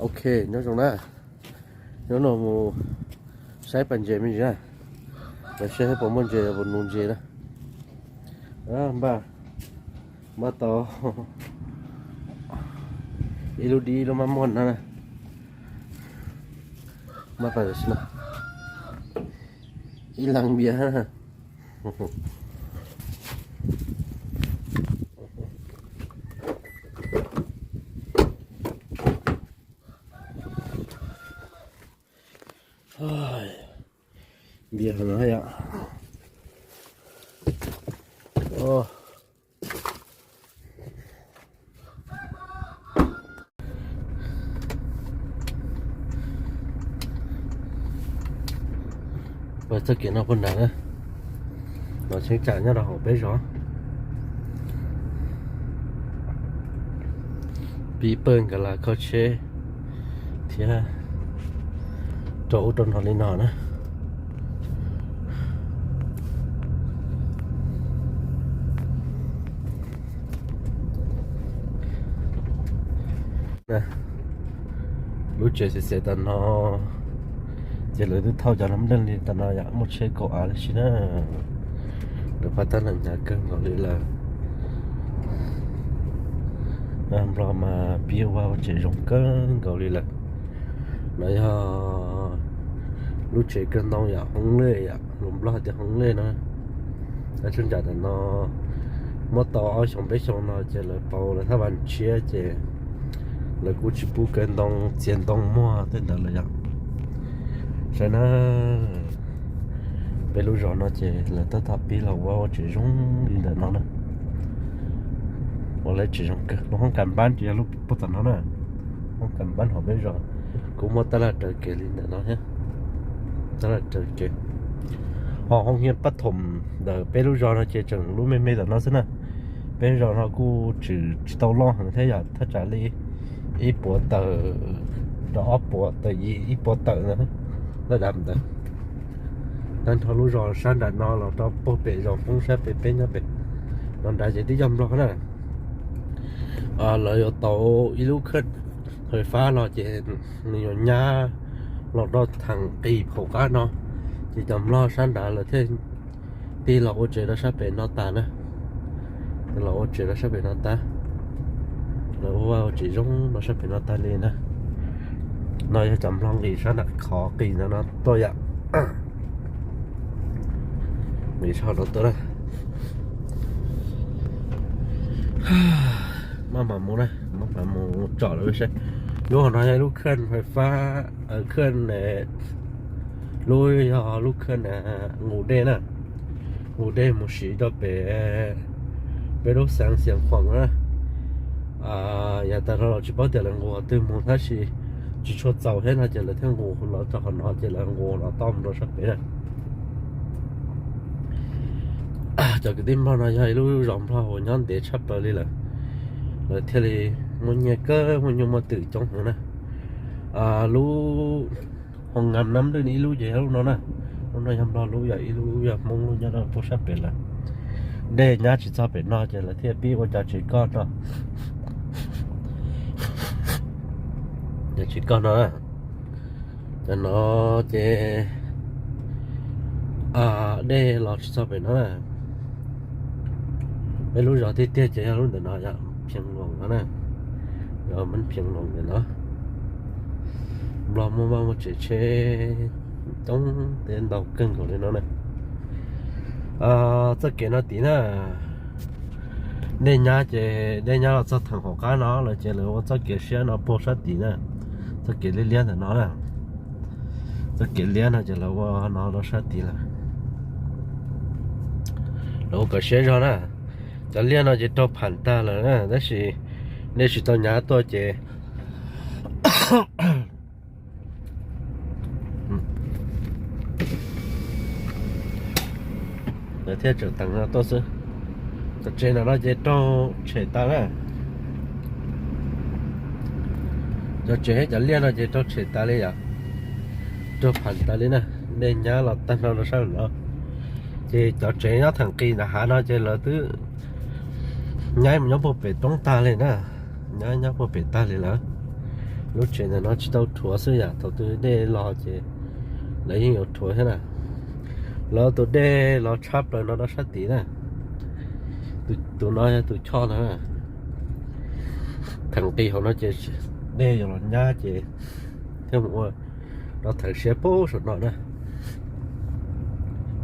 Ok, nyob zoo na. Nyob no mus saib pas ntses me ntsis na. Los saib puas muaj ntses, puas nuv ntses na. Npaj, npaj tau ib lub dib lub mab muag na. Npaj pas ntses no. Ib leeg npias. Npias no yom. Txoj kev no puag nrad na, los cheeb tsam nyob rau hauv peb zos. Pib pawg nkag los kho tsheb thiab rau ub rau no li no na. Lub tsev xiav xiav tam no ces lawv twb thauj cov nab nplej li tam no yom, muaj tsheb kaum av li si na. Lawv pab tab neeg hnyav kawg nkaus li lawm. Nplog mas pib ua ua tsev zoo kawg nkaus li lawm. No yog lub tsev kawg ntoo yom, hoob lej yom, lus Nplog tias hoob lej na. Tab tsuas ntsam tam no muab tau ob xyoos peb xyoos no ces lawv pauv lawv thaj vas tshiab ces lawv kuj tsis pub kaw ntoo txiav ntoo muag tej ntawd lawm yom. Saib na, peb lub zos no ces lawv tab tom pib los ua ua tsev zoo li ntawm no na. Ua lawv tsev zoo kawg, lub hoob kas npab ces yog lub puag tom no na. Hoob kas npab hauv peb zos kuj muaj tab laj raws kev li ntawm no thiab. Tab laj raws kev. Ho hoob hiab pab thoom ntawm peb lub zos no ces tseem lub me me tom no xwb na. Peb zos no kuj tseem tsis tau loj heev thiab yom, thaj tsam li ib puas tawm rau ob puas tawm, ib puas tawm ntawd, laj dav ntawd. Tag nrho lub zos sab nram no los rau puag pem zos poob sab pem peb nyob pem no nrad ces twb yog Nplog na. Lawv yuav tau ib lub khawj fais fab los ces nws yuav nyab los rau theem qis phaum qab no, ces cov Nplog sab nrad lawv thiaj tig los ua tsev rau sab pem no tas na. Los ua tsev rau sab pem no tas, lawv ua ua tsev zoo rau sab pem no tas li na. No yog cov Nplog nqis sab nram qhov qis ntawd no tuaj yom. Nqis sab no tuaj na. Maj mam mus na, maj mam mus tsom lawv saib. Lub hauv no yog lub khawj fais fab, khawj, lub yog lub khawj nqus dej na, nqus dej mus siv rau pem peb lub xeev Xiav Khuam na. Yav tas los tsis paub tias lawv nqus qhov twg mus tab sis tsis tshua txaus thiab no ces lawv thiaj nqus los rau qhov no ces lawv nqus los tau mus rau sab pem na. Cov kwv tij Nplog no yog ib lub zos Nplog uas nyob ntev tshaj plaws li lawm, lawv thiaj li muaj nyiaj kawg, muaj nyuj muaj twm coob heev na. Lub hoo ngam nab lwj ib lub ces yog lub no na. Lub no yog Nplog lub, yog ib lub yog Hmoob lub nyob rau puag sab pem lawm. Dej nyab tsis txog pem no ces lawv thiaj pib ua cov tsev koj no. Cov tsev koj no, cov no ces dej los tsis txog pem no na. Peb lub zos tiag tiag ces yog lub ntawm no yom, Phiab Loos no na. Yog Mab Phiab Loos ntawm no. Nplog muaj vaj muaj tsev tsheb coob thiab ntau kawg nkaus li no na. Txoj kev no tid na, dej nyab ces dej nyab los txog theem hauv qab no lawm ces lawv ua txoj kev siab no puag sab tid na. Txoj kev liab liab ntawm no na. Txoj kev liab no ces lawv ua no rau sab tid lawm. Lawv ua kom siab zog na. Cov liaj no ces raug pham tag lawm na, tab sis dej tsis tau nyab tuaj ces lawv thiaj tseem teev no tuaj xwb. Cov tsev ntawm no ces raug tshem tas na. Cov tsev thiab cov liaj no ces raug tshem tas li yom. Raug pham tas li na, dej nyab los tag nrho rau sab no. Ces cov tsev nyob theem qis ntawm hav no ces lawv twb nyab mus nyob puag pem roob tag li na. Nyab nyob puag pem tag li lawm. Lub tsev ntawm no tsis tau rhuav xwb yom, thaum twg dej los ces lawv yeej yuav rhuav thiab na. Lawv tus dej los tshab plaws no rau sab tid na. Tus no yog tus choj ntag. Theem qis hauv no ces dej yuav los nyab ces thiaj mus ua rau theem siab puag saum no na.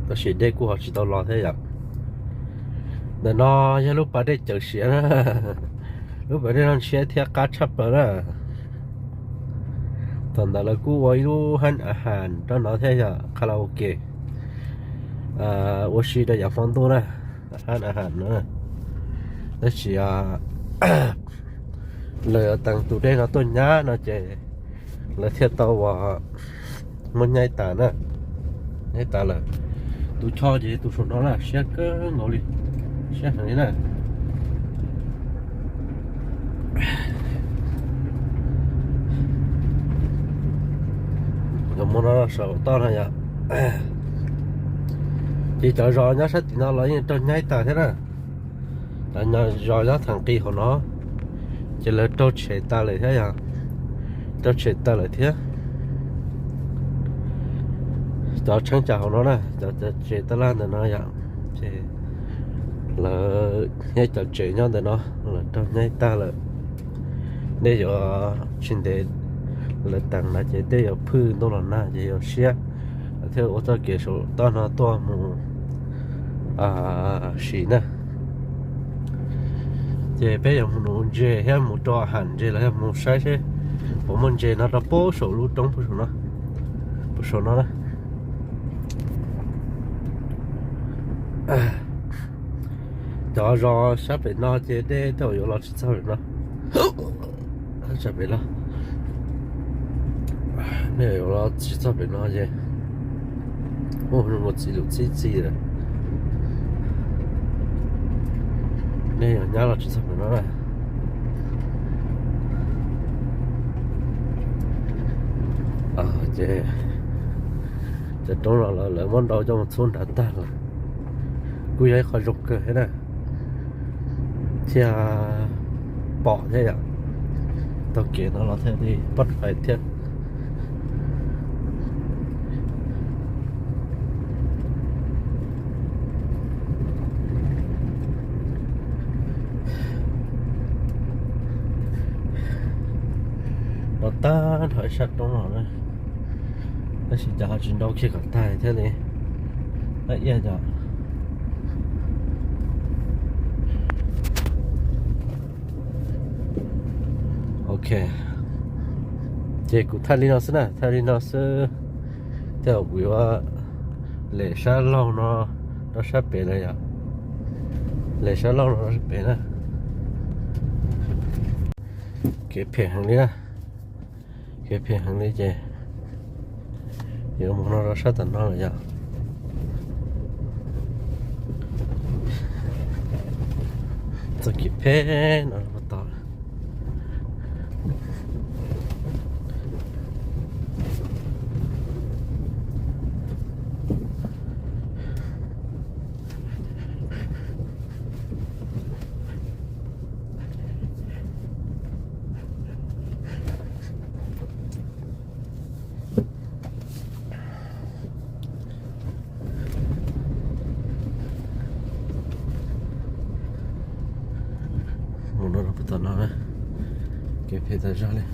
Tab sis dej kuj ho tsis tau los thiab yom. Ntawm no yog lub pas dej cawm siav na. Lub pas dej no ntshiab thiab qab tshaj plaws na. Thaum ntawd lawv kuj ua ib lub hab a has rau no thiab yog karaoke, ua si rau yav hmo ntuj na, hab a has no. Tab sis lawv teem tus dej no tuaj nyab no ces lawv thiaj tau ua muab nyaib tas na. Nyaib tas lawm. Tus choj ces tus saum no na, siab kawg nkaus li, siab heev li na. Cov muag no saum toj no yom. Ces cov zos nyob sab tim no los yeej raug nyaib tas thiab na. Cov zos nyob theem qis hauv no ces lawv raug tshem tas lawm thiab yom. Raug tshem tas lawm thiab. Cov tshee cas hauv no na, cov tsev tab laj ntawm no yom, ces lawv thiab cov tsev nyob ntawm no lawv raug nyaib tag lawm. Nej yuav tsis ntev lawv teem no ces tej yuav phwj ntuj los nag ces yuav siab, lawv thiaj ua txoj kev saum toj no tuaj mus sim na. Ces peb yuav mus nuv ntses thiab mus rau ham ntses los yog mus saib seb puas muaj ntses no rau puag saum lub roob puag saum no, puag saum no na. Cov zos sab pem no ces dej tej zaum yuav los tsis txog pem no. Sab pem los, nej yuav los tsis txog pem no ces ua txiv lus txib txi lawm. Nej yuav nyab los tsis txog pem no na. Ces cov roob los lawv muab nrau coj mus txhub nrad tag lawm. Kuj yog ib qho zoo kawg thiab na, thiaj pom thiab yom. Taug kev no los thiaj li poj fais thiab. Los tag nrho ib sab roob los na, tab sis cas ho tsis nrau kiag kom tag thiab li. Laj iaj cov. Ok, ces kuv thaij li no xwb na, thaij li no xwb. Tej zaum kuv yuav lem sab laug no rau sab pem lawm yom. Lem sab laug no rau sab pem na. Kev phem heev li na. Kev phem heev li ces yuav mus no rau sab tom no lawm yom. Txoj kev phem no mus tod. Mus no rau puag tom no na, kev phem tas zog li.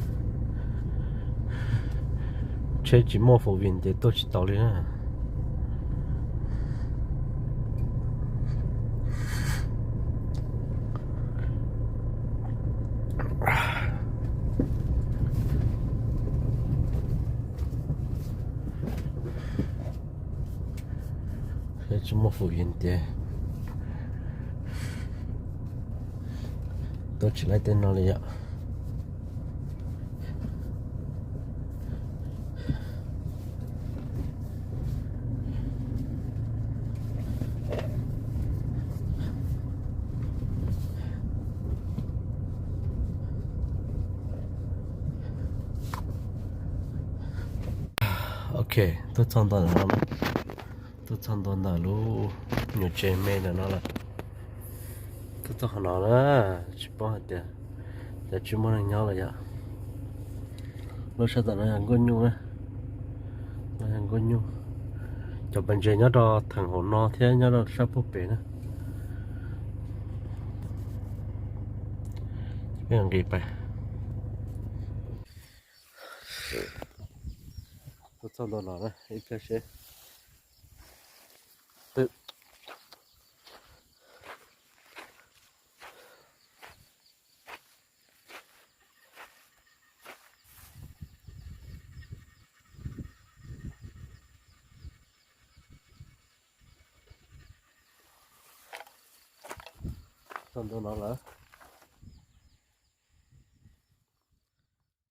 Tsheb tsis muaj four wheel ces tuaj tsis tau li na. Tsis muaj four wheel ces tuaj tsis laib tej no li yom. Ok, tuaj txog ntua, tuaj txog ntua ntawm lub nyuam tsev me ntawm no lawm. Tuaj txog qhov no na, tsis paub hais tias cov tsis muaj neeg nyob lawm yom. Sab tom no yog nkuaj nyuj na, no yog nkuaj nyuj. Cov pas ntses nyob rau theem hauv no thiab nyob rau sab puag pem na. Peb nqis pas. Tuaj txog ntua no na, ib pliag seb. Txog ntua no lawm.